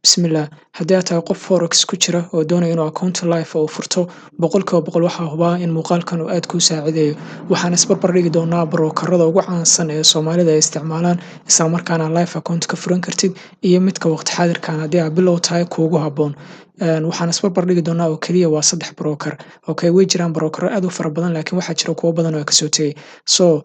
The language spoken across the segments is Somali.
Bismillah, haddii aad tahay qof forex ku jira oo doonaya inuu account live oo furto, 100% waxaa hubaa in muuqaalkan uu aad kuu saacidayo. Waxaan isbarbar dhigi doonaa brokerada ugu caansan ee Soomaalida ay isticmaalaan, isla markaana live account ka furan kartid, iyo midka waqti xaadirkan haddii aad bilow tahay kuugu habboon. Waxaan isbarbar dhigi doonaa oo keliya waa saddex broker. Okay, way jiraan brokero aad u fara badan, laakiin waxaa jira kuwo badan oo kasoo tegay. So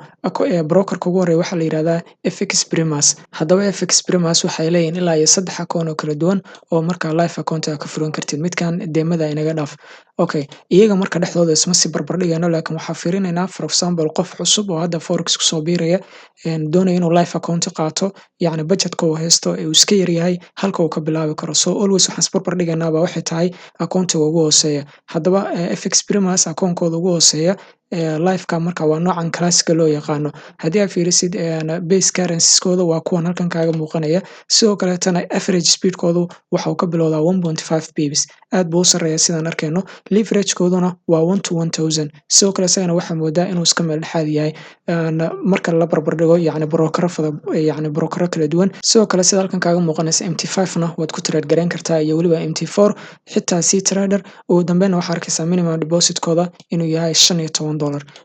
brokerka ugu horeeya waxaa la yiraahdaa FX Primus. Haddaba FX Primus waxay leeyihiin ilaa iyo saddex akoon oo kala duwan oo markaa live account aad ka furan kartid. Midkan demoda inaga dhaaf. Okay, iyaga marka dhexdooda isma si barbar dhigayno, laakiin waxaa fiirinaynaa, for example, qof cusub oo hadda forex kusoo biiraya, doonaya inuu live account qaato, yacni budgetka uu haysto ee uu iska yaryahay, halka uu ka bilaabi karo. So always waxaan isbarbar dhigaynaa baa waxay tahay akoontiga ugu hooseeya. Haddaba FX Primus akoonkooda ugu hooseeya liveka marka waa noocan classica loo yaqaano. Haddii aad fiirisid, base currencies-kooda waa kuwan halkan kaaga muuqanaya. Sidoo kaleetana average spreadkoodu waxa uu ka bilowdaa 1.5 pips, aad buu u sarreeya sidaan arkayno. Leverage-kooduna waa 1 to 1000. Sidoo kale isagana waxaa moodaa inuu iska meel dhexaad yahay marka la barbar dhigo, yacni brokero fada, yacni brokero kala duwan. Sidoo kale sida halkan kaaga muuqanaysa, MT5 na waad ku trade gareyn kartaa iyo weliba MT4, xitaa cTrader. Ugu dambeynna waxaa arkaysaa minimum depositkooda inuu yahay $15.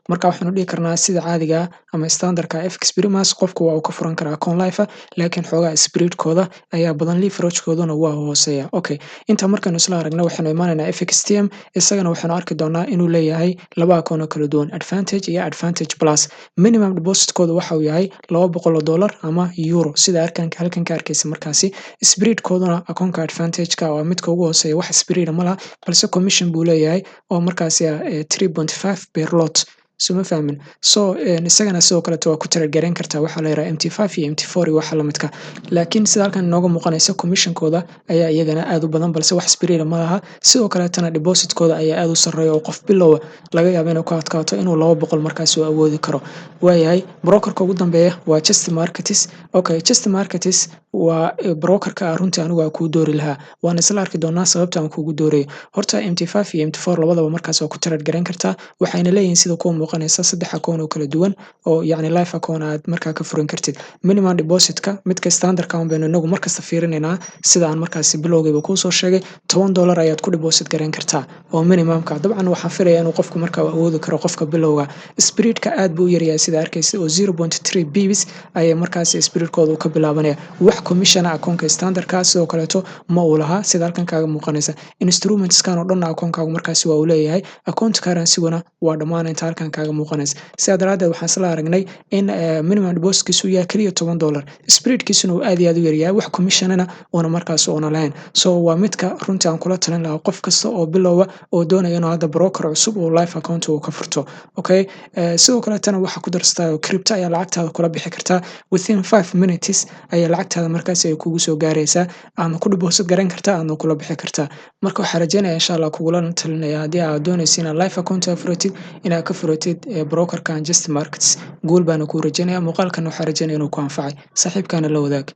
Marka waxaanu dhihi karnaa sida caadiga ah ama standardka FX Primus qofku waa uu ka furan karaa account live ah, laakiin xoogaa spreadkooda ayaa badan, leverage-kooduna waa hooseeya. Okay, inta markaynu isla aragno, waxaynu imaanaynaa FXTM. Isagana waxaynu arki doonaa inuu leeyahay laba akoon oo kala duwan, Advantage iyo Advantage Plus. Minimum depositkooda waxa uu yahay $200 ama euro, sida halkan ka arkaysa. Markaasi spreadkooduna akoonka Advantage-ka waa midka ugu hooseeya, wax spread ma laha, balse commission buu leeyahay oo markaasi ah 3.5 per lot. So ma fahmin? So isagana sidoo kaleeto waa ku trade gareyn kartaa, waxaa la yiraahdaa MT5 iyo MT4 iyo waxa lamidka. Laakiin sida halkan inooga muuqanaysa, commissionkooda ayaa iyagana aad u badan, balse wax spread ma laha. Sidoo kaleetana depositkooda ayaa aad u sarreeya oo qof bilowa laga yaabo inay ku adkaato inuu 200 markaasi uu awoodi karo. Waayahay, brokerka ugu dambeeya waa Just Markets. Okay, Just Markets waa brokerka runtii anigu aan kuu doori lahaa, waan isla arki doonaa sababta aan kuugu doorayo. Horta MT5 iyo MT4 labadaba markaas waa ku trade gareyn kartaa. Waxayna leeyihiin, sida kuwa muuqanaysa, saddex akoon oo kala duwan oo yacni live account aad markaa ka furan kartid. Minimum depositka midka standardka un baynu inagu markasta fiirinaynaa. Sida aan markaasi bilowgayba kuusoo sheegay, $10 ayaad ku deposit gareyn kartaa oo minimumka. Dabcan waxaan filaya inuu qofku markaa awoodi karo, qofka bilowga. Spreadka aad buu u yaryahay sida arkaysa, oo 0.3 pips ayay markaasi spreadkooda ka bilaabanaya. Wax commission akoonka standardka sidoo kaleeto ma uu lahaa, sida halkan kaaga muuqanaysa. Instrumentskan oo dhanna akoonkaagu markaasi waa uu leeyahay. Account currencyguna waa dhammaan inta halkan kaaga muuqanaysa. Sidaa daraaddeed waxaan isla aragnay in minimum depositkiisu yahay keliya $10, spreadkiisuna uu aad iyo aad u yaryahay, wax commissionana uuna markaasi uuna lahayn. So waa midka runtii aan kula talin lahaa qof kasta oo bilowga oo doonaya inuu hadda broker cusub oo live account uu ka furto. Okay, sidoo kaleetana waxaa ku darsataa crypto ayaa lacagtaada kula bixi kartaa. Within 5 minutes ayaa lacagtaada markaasi ay kugu soo gaaraysaa, aadna ku deposit garan kartaa, aadna kula bixi kartaa. Marka waxaa rajeynaya, insha Allah, kugula talinaya, haddii aad doonaysa inaad live account aad furatid, inaad ka furatid brokerkan Just Markets. Guul baana kuu rajeynaya. Muuqaalkan waxaa rajeynaya inuu ku anfacay, saaxiibkaana la wadaag.